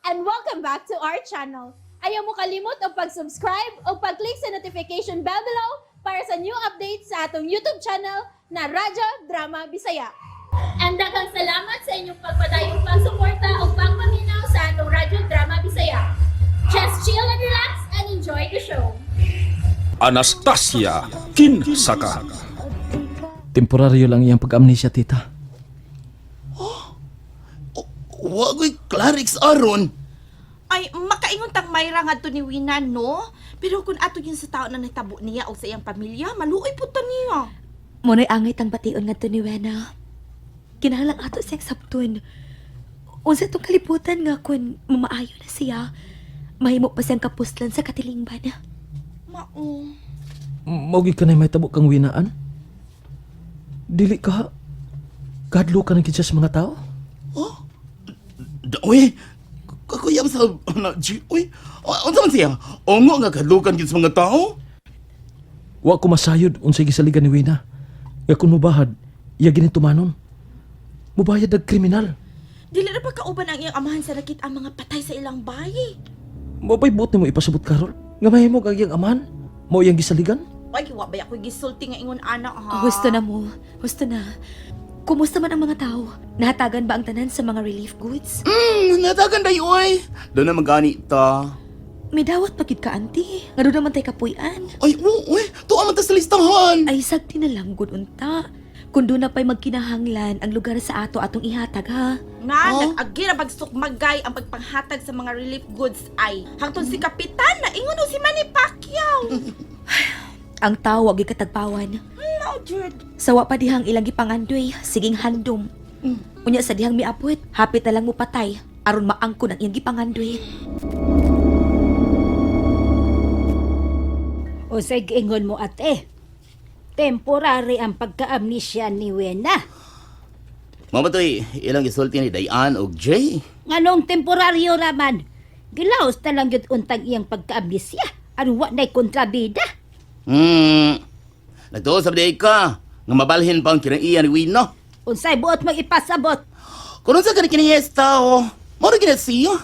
And welcome back to our channel. Ayaw mo kalimot og pag-subscribe o pag-click sa notification bell below para sa new updates sa atong YouTube channel na Radyo Drama Bisaya. And daghang salamat sa inyong pagpadayong pagsuporta o pagpaminaw sa atong Radyo Drama Bisaya. Just chill and relax and enjoy the show. Anastasia Kinsaka. Temporaryo lang iyang pag-amnesia, tita. Wa ko'y Clarix aron. Ay, makaingon tang mayra nga ni Wina, no? Pero kung ato yun sa tao na natabo niya o sa iyang pamilya, maluoy po ta niya. Muna'y angay tang bation ngadto ni Wena. Kinahanglan ato siyang sabton. Unsa tong kalibutan nga kun mamaayo na siya, mahimo pa siyang kapuslan sa katilingban. Mao. Mao gyud kanay mahitabo kang Wina, An? Dili ka kahadlok ka na gid siya sa mga tao? Da, uy, kakuyam sa na G, uy. Unsa man siya? Ongo nga kahadlokan gyud sa mga tao? Wa ko masayod unsay gisaligan ni Wina. Nga kung mubahad, iya gini tumanon. Mubayad og kriminal. Dili na pa kauban ang iyang amahan sa nakit ang mga patay sa ilang bayi. Mao ba'y buot nimo ipasabot, Carol? Nga mahimo ang iyang amahan? Mao iyang gisaligan? Ay, wa ba ako gisulti nga ingon ana ha? Husto na mo. Husto na. Kumusta man ang mga tao? Nahatagan ba ang tanan sa mga relief goods? Natagan day uy. Doon na magani ta. May dawat pa gid ka, auntie. Nga doon naman tay kapuy-an. Ay, oo, uy, tuwa man ta sa listahan. Ay, sagti na lang gud unta. Kung doon na pa'y magkinahanglan ang lugar sa ato atong ihatag, ha? Nga, Oh? nag-agi ra pagsukmagay ang pagpanghatag sa mga relief goods ay. Hangtod si Kapitan na ingon o si Manny Pacquiao. Ang tao wag katagpawan. Mao jud. Sawa pa dihang ilang gipangandoy, siging handom. Unya sa dihang miabot, hapit na lang mo patay aron maangkon ang iyang gipangandoy. O sa giingon mo ate, temporary ang pagka-amnesia ni Wena. Mao ba to'y ilang gisulti ni Dayan og Jay? Nganong temporaryo raman, gilaos na lang yun untang iyang pagka-amnesia. Aron wa na'y kontrabida. Nagtuo sa day ka nga mabalhin pa ang kinaiya ni Wina. Unsay buot mong ipasabot. Kung unsa ka ni kiniyesta o, mao ra gid na siya.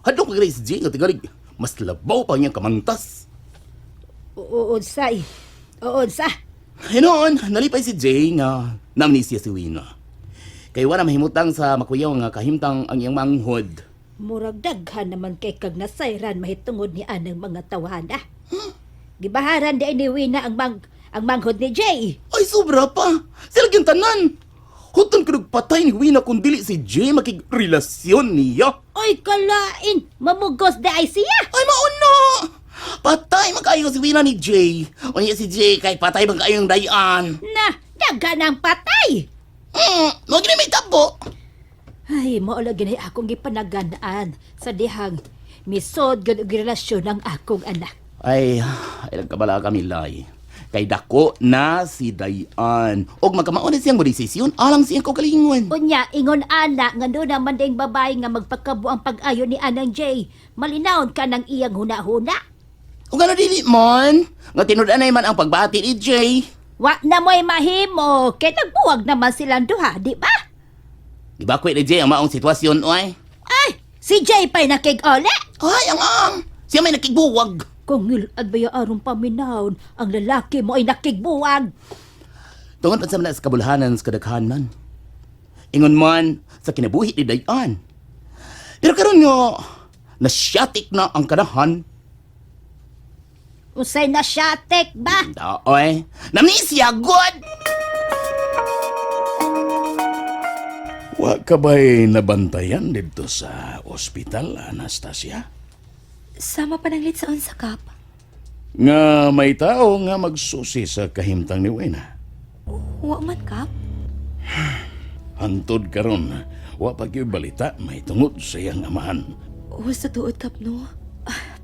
Hadlok ka si Jay nga tingali mas labaw pa niyang kamangtas. Oo, unsay. Oo, unsa. Hinoon, nalipay si Jay nga namnesia si Wina. Kay wala mahimutang sa makuyaw nga kahimtang ang iyang manghod. Murag daghan naman kay kag nasayran mahitungod ni anang mga tawhana. Gibaharan di ni Wena ang manghod ni Jay. Ay, sobra pa! Sila gyud tanan! Huton kunog patay ni Wina kung dili si Jay makigrelasyon niya. Oy, kalain! Mamugos di ay siya! Ay, mauna! Patay man kaayo si Wina ni Jay. Unya si Jay kay patay man kaayo ang dayan. Na, daghan ang patay! Mao gini may tabo. Ay, mao lagi na akong gipanaganaan sa dihang misod gud og relasyon ang akong anak. Ay, ilang kabala kami lay. Kay dako na si Dayan. Og magkamao na siyang desisyon alang siyang kaugalingon. Unya, ingon ana nga doon naman ding babae nga magpakabuang pag-ayo ni Anang Jay. Malinawon ka ng iyang huna-huna. Ug ano dili man? Nga tinud-anay man ang pagbati ni Jay. Wa na mo'y mahimo, kay nagbuwag naman silang duha, di ba? Gibakwit ni Jay ang maong sitwasyon, oy. Ay, si Jay pa'y nakig-ole. Ay, ang ang! Siya may nakigbuwag. Kung ngilad ba yung arong paminawon, ang lalaki mo ay nakigbuwag. Tungod pa sa mga sa kabulhanan sa kadaghanan. Ingon man sa kinabuhi ni Dayan. Pero karon nga, nasyatik na ang kanahan. Usay na siya, tek ba? Daoy, namnesia, good! Wa ka ba'y nabantayan dito sa ospital, Anastasia? Sama pananglit sa unsa, Kap. Nga may tao nga magsusi sa kahimtang ni Wena. Wa man, Kap. Hantod karon, wa pa gyud balita may tungod sa iyang amahan. Husto tuod, Kap, no? Ah,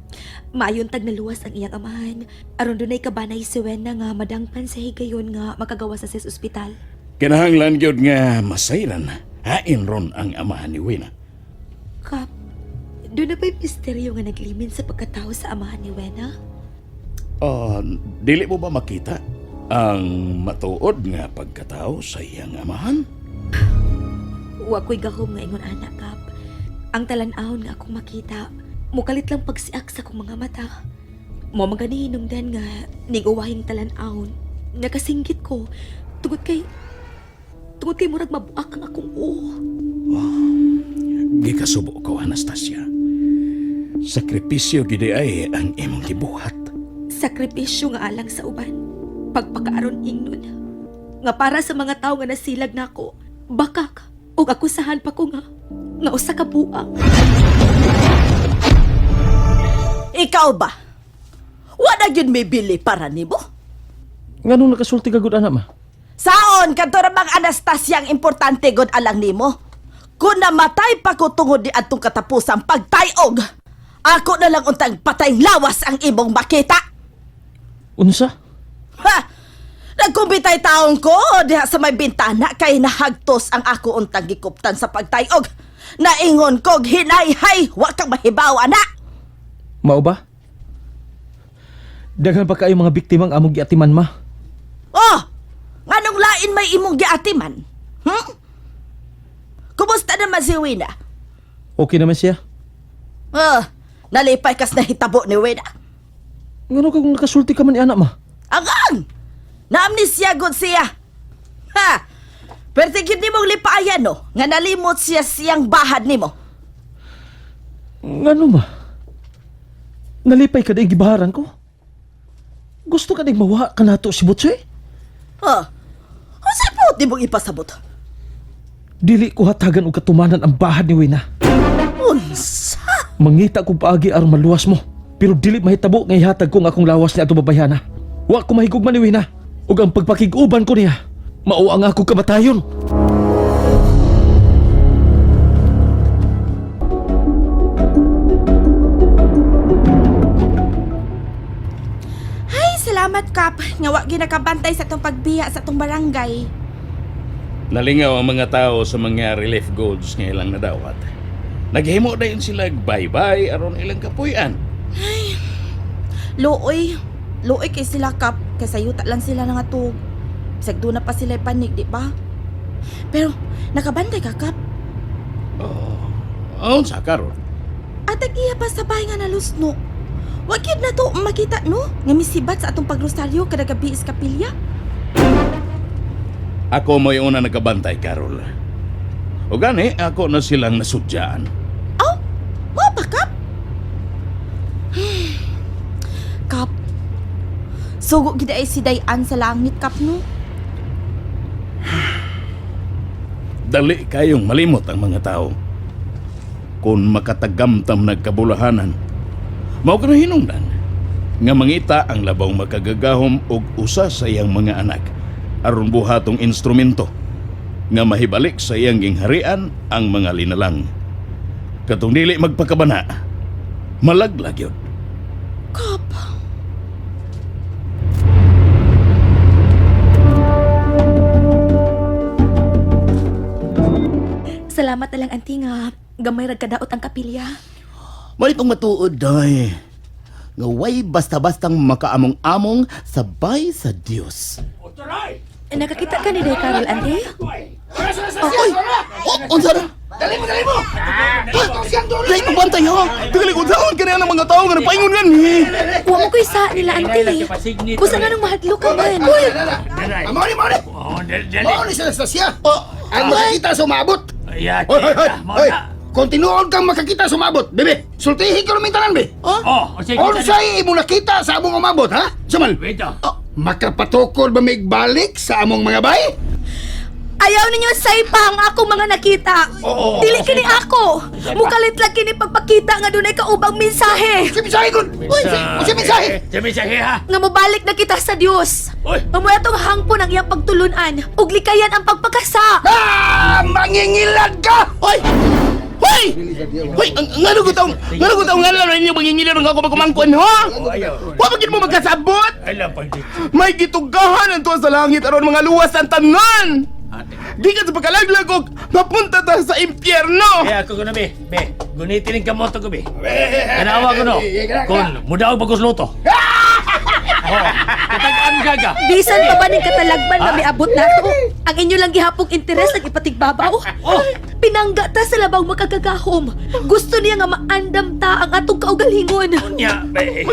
maayon tag naluwas ang iyang amahan. Aron dunay kabanay si Wena nga madangpan sa higayon nga makagawa sa ses ospital. Kinahanglan gyud nga masayran, hain ron ang amahan ni Wena. Kap, doon na ba'y misteryo nga naglimin sa pagkatao sa amahan ni Wena? Ah, dili mo ba makita ang matuod nga pagkatao sa iyang amahan? Wa ko'y gahom nga ingon anak, Kap. Ang talan-awon nga akong makita, mukalit lang pagsiak sa akong mga mata. Mo maganihinungdan nga ning-uwahing talan-awon. Nakasinggit ko tungod kay murag mabuak ang akong uo. Gikasubo ko, Anastasia. Sakripisyo gid ay ang imong gibuhat. Sakripisyo nga alang sa uban. Pagpakaaron ingnon. Nga para sa mga tawo nga nasilag nako, bakak ug akusahan pa ko nga nga usa ka buang. Ikaw ba? Wala gyud may bili para nimo? Nganong nakasulti ka gud ana ma? Saon kadto ra bang Anastasia ang importante gud alang nimo? Kung namatay pa ko tungod ni adtong katapusang pagtayog, ako na lang untang patay lawas ang imong makita. Unsa? Ha! Nagkumbitay taong ko diha sa may bintana kay nahagtos ang ako untang gikuptan sa pagtayog. Naingon kog hinayhay, wa kang mahibaw ana. Mao ba? Daghan pa kayo mga biktima ang among giatiman ma. Oh, nganong lain may imong giatiman? Hmm? Kumusta naman si Wina? Okay naman siya. Ah, nalipay kas nahitabo ni Wina. Ngano kung nakasulti ka man ni ana ma? Agang! Naamnesia gud siya. Ha! Pero tigid nimong lipaayan no, nga nalimot siya siyang bahad nimo. Ngano ma? Nalipay ka dahil gibaharan ko? Gusto ka dahil mawa ka nato si Butsoy? Ha? Unsay puot nimong ipasabot? Dili ko hatagan og katumanan ang bahad ni Wina. Unsa? Mangita ko paagi aron maluwas mo. Pero dili mahitabo nga ihatag ko ang akong lawas ni ato babayhana. Wa ko mahigugma ni Wina. Ug ang pagpakig-uban ko niya, mao ang akong kamatayon. Ay, salamat kap. Nga wa ginakabantay sa atong pagbiya sa atong barangay. Nalingaw ang mga tao sa mga relief goods nga ilang nadawat. Naghimo dayon sila bye-bye aron ilang kapuy-an. Luoy. Luoy kay sila kap. Kay sayuta lang sila nangatug. Bisag doon na pa sila panig, di ba? Pero, nakabantay ka kap. Oh, unsa karon? At ang iya pa sa bahay nga nalusno. Wag yun na to makita no? Nga misibat sa atong pagrosaryo kada gabi is kapilya. Ako mo'y una nagkabantay, Carol. O gani, ako na silang nasudyaan. Aw, mo ba kap? Kap, sugo gid ay si Dayan sa langit kap no. Dali kayong malimot ang mga tao. Kung makatagamtam nagkabulahanan, mao ka na hinungdan nga mangita ang labaw makagagahom og usa sa iyang mga anak aron buhatong instrumento nga mahibalik sa iyang gingharian ang mga linalang. Katong dili magpakabana, malaglag yun. Kap. Salamat na lang auntie nga gamay ra kadaot ang kapilya. Mao itong matuod day. Nga way basta-bastang makaamong-among sabay sa Dios. Nakakita ka ni Day Carol auntie? Oy! Oh, unsa na? Dali mo, dali mo! Dali ko bantay ha! Tagali ko saan kaniya ng mga tao nga nagpaingon gani! Wa mo ko'y sa nila auntie. Busa nga nung mahadlok ka man. Uy, Mao ni, mao ni. Mao ni sa Anastasia. Ang makakita sa umabot. Ya, Hoy, hoy, hoy. Hoy, kontinuon kang makakita sa umabot, bebe. Sultihin ko namin tanan, be. Oh, sige. Unsay imo nakita sa among umabot, ha? Samal. Wait, oh. Makapatukod ba may balik sa among mga bay? Ayaw ninyo saypa ang akong mga nakita. Dili kini ako. Mukalit lang kini pagpakita nga dunay kaubang mensahe. Unsay mensahe kun? Uy, unsay mensahe? Sa mensahe ha. Nga mobalik na kita sa Dios. Uy. Pamuya tong hangpon ang iyang pagtulunan ug likayan ang pagpakasa. Ah, mangingilad ka! Hoy! Hoy! Hoy, ang ngano ko taong, ngano ko taong ngano ninyo mangingilad ang ako pagkumangkon, ha? Wa ba gid mo magkasabot? Alam pag May gitugahan ang tuwa sa langit aron mga luwas ang tanan. Gikan sa pagkalaglag og mapunta ta sa impyerno. Eh, ako ko na be. Be, gunitin ang kamoto ko be. Kanawa ko no. Kun, mudaog pagkus luto. Oh, katagaan gaga. Bisan pa ba ning katalagman nga miabot nato? Ang inyo lang gihapong interes ang ipatigbabaw. Oh, Pinangga ta sa labaw makagagahom. Gusto niya nga maandam ta ang atong kaugalingon. Nya, eh,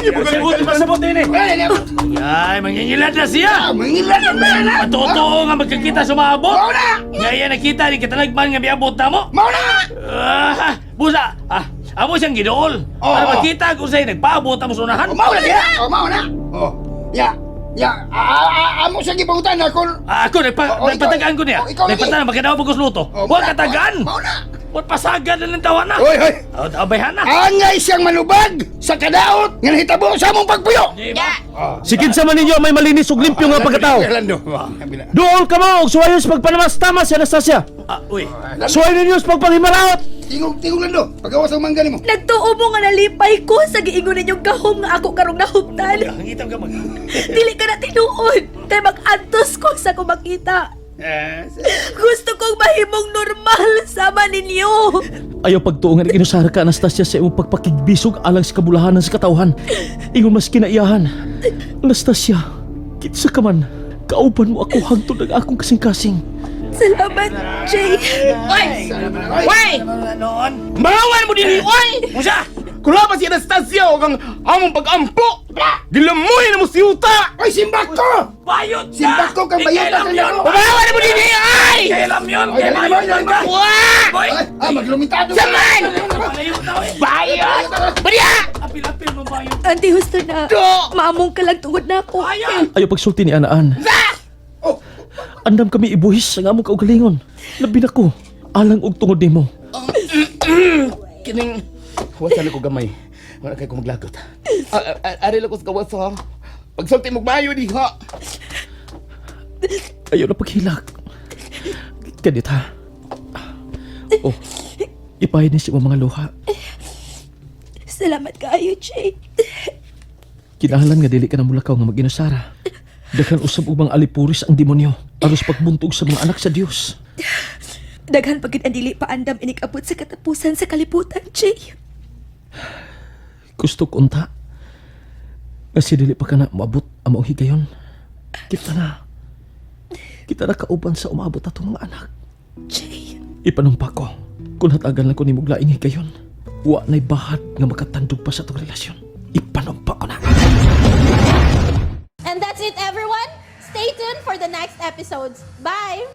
Pasabot ini. Ay, mangingilad na siya. Mangilad na ba? Patotoo nga magkakita sa maabot. Mao na! Ngaya nakita ni katalagman nga miabot na mo. Mao na! Ah, busa, amo siyang gidool. Oo. Para makita kung sa'yo nagpaabot amo sa unahan. Oh, mao na diha. Oh, mao na. Oh. Ya. Ya, amo sa gipangutan ako. Ako, Oo, ikaw. nagpatagaan ko niya. Oo, ikaw lagi. Nagpatagaan, magkadaw pag luto. Oh, Huwag mao na. katagaan. Mao na. Huwag pasagan na ng tawa na. Oy, hoy. Oh, abayhan na. Angay siyang manubag sa kadaot nga nahitabo sa among pagpuyo. Di ba? Sikin sa man ninyo may malinis ug limpyo nga pagkatao. Orlando. Duol ka mo og suwayon sa pagpanamastama si Anastasia. Uy. Suwayon ninyo sa pagpanghimalaot. Tingog, tingog Lando. Pagawas ang mangga nimo. Nagtuo mo nga nalipay ko sa giingon ninyong gahom nga ako karong nahuptan. Hangitang ka mag... Dili ka na tinuod. Kay mag-antos ko sa akong makita. Gusto kong mahimong normal sama ninyo. Ayaw pagtuo nga ni inusara ka Anastasia sa imong pagpakigbisog alang sa kabulahanan sa katawhan. Ingon mas kinaiyahan. Anastasia, kinsa ka man, kauban mo ako hangtod ang akong kasing-kasing. Salamat, Jay. Wey! Mawan mo dinhi, oy! Musa! Kula pa si Anastasia og ang among pag-ampo! Gilamoy na mo si Uta! Oy, simbak ko! Bayot ka! Simbak ko kang bayot Ikailam ka yun! nako. Pamawan na mo dinhi, ay! Ikailam yun! Oy, dali Kailam na, yun! dali na. Wa! Boy! Ay, maglumitado. Saman! Malayo tao eh! Bayot! Bariya! Apil-apil mo bayot! Auntie, husto na. Do! Maamong ka lang tungod na ako. Bayot! Ayaw pagsulti ni Anaan. Oh, Andam kami ibuhis ang among kaugalingon. Labi na ko, alang og tungod nimo. Kining wasa na ko gamay. Wala kay ko maglagot. Ari lang ko sa gawas ha. Pagsulti mo maayo diha. Ayaw na paghilak. Ganit ha. Oh, ipahid ni si imong mga luha. Salamat kaayo, Jay. Kinahanglan nga dili ka na mulakaw nga mag-inusara. Daghan usab og mga alipuris ang demonyo aros pagbuntog sa mga anak sa Dios. Daghan pagid ang dili paandam inikabot sa katapusan sa kalibutan, Jay. Gusto ko unta. Kasi dili pa ka na maabot ang maong higayon. Kita na. Kita na kauban sa umabot atong mga anak. Jay. Ipanumpa ko, kung hatagan lang ko ni laing higayon, wa na'y bahad nga makatandog pa sa atong relasyon. Ipanumpa ko na. And that's it, everyone. Stay tuned for the next episodes. Bye!